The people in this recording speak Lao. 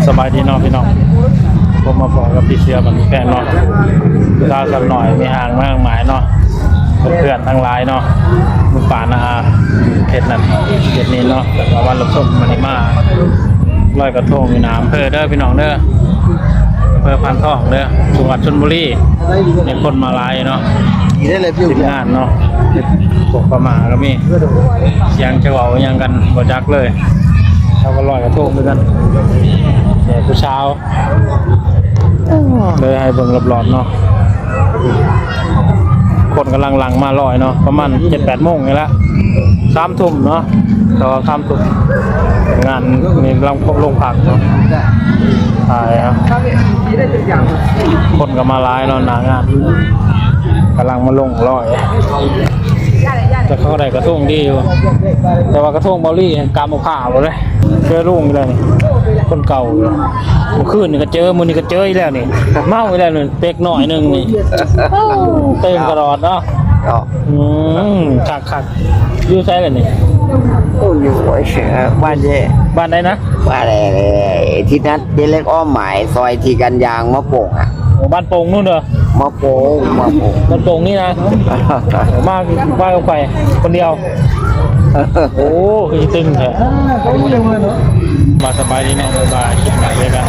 ສະບາຍດີເນາະພີ່ນ້ອງ ພົບມາພໍ້ກັບພີ່ເສືອບັນແພງເນາະ ສາວສາວນ້ອຍມີຮ່າງມາຮ່າງໝາຍເນາະ ເພື່ອນໆທັງຫຼາຍເນາະ ລຸງປ້ານ້າອາເຂດນັ້ນເຂດນີ້ເນາະ ແລ້ວກໍມາຮັບຊົມມານີ້ມາລອຍກະທົງຢູ່ໜ້າອຳເພີເດີພີ່ນ້ອງເດີ ອຳເພີພານທອງເດີ ຈັງຫວັດຊົນບຸລີ ມີຄົນມາຫຼາຍເນາະ ທີມງານເນາະ ພວກພະມ້າກໍມີ ສຽງຈະເວົ້າຫຍັງກັນບໍ່ຈັກເລີຍ ເຂົາກໍລອຍກະທົງຄືກັນ ແຕ່ຜູ້ສາວ ເລີຍໃຫ້ເບິ່ງລອບໆເນາະ ຄົນກຳລັງຫຼັ່ງມາລອຍເນາະ ປະມານເຈັດແປດໂມງນີ້ແຫຼະ ສາມທຸ່ມເນາະ ແຕ່ວ່າສາມທຸ່ມ ງານນີ້ກຳລັງລົງພັກເນາະ ຖ່າຍເນາະ ຄົນກໍມາຫຼາຍເນາະ ໜ້າງານ ກຳລັງມາລົງລອຍ ແຕ່ເຂົາໄດ້ກະທົງດີຢູ່ ແຕ່ວ່າກະທົງເບົາລີກາມບໍ່ພາບໍ່ເດ້ ເຈີລຸງອີກແລ້ວນີ້ ຄົນເກົ່າຢູ່ ມື້ຄືນນີ້ກໍເຈີ ມື້ນີ້ກໍເຈີອີກແລ້ວນີ້ ເມົາອີກແລ້ວນີ້ ເປັກໜ້ອຍໜຶ່ງນີ້ ໂອ້ ຕື່ມຕະຫຼອດເນາະ ເນາະ ອືມ ຄັກໆ ຢູ່ໃສລະນີ້? ໂອ້ ຢູ່ ເອີ ບ້ານເດ ບ້ານໃດນະ? ບ້ານເດ ທີ່ນັດເດເລັກອ້ອມໝາຍ ຊອຍທີ່ກັນຍາງມະໂປ່ງອະ ໂອ້ ບ້ານໂປ່ງນູ້ນເດີ ມະໂປ່ງ ມະໂປ່ງ ບ້ານໂປ່ງນີ້ນະ ໂອ້ ມາ ມາກັບໃຜ? ຄົນດຽວ? ໂອ້ ຄືຊິຕຶງແທ້ ວ່າສະບາຍດີເນາະ ບາຍບາຍ ຄລິບໜ້າເຈີກັນ.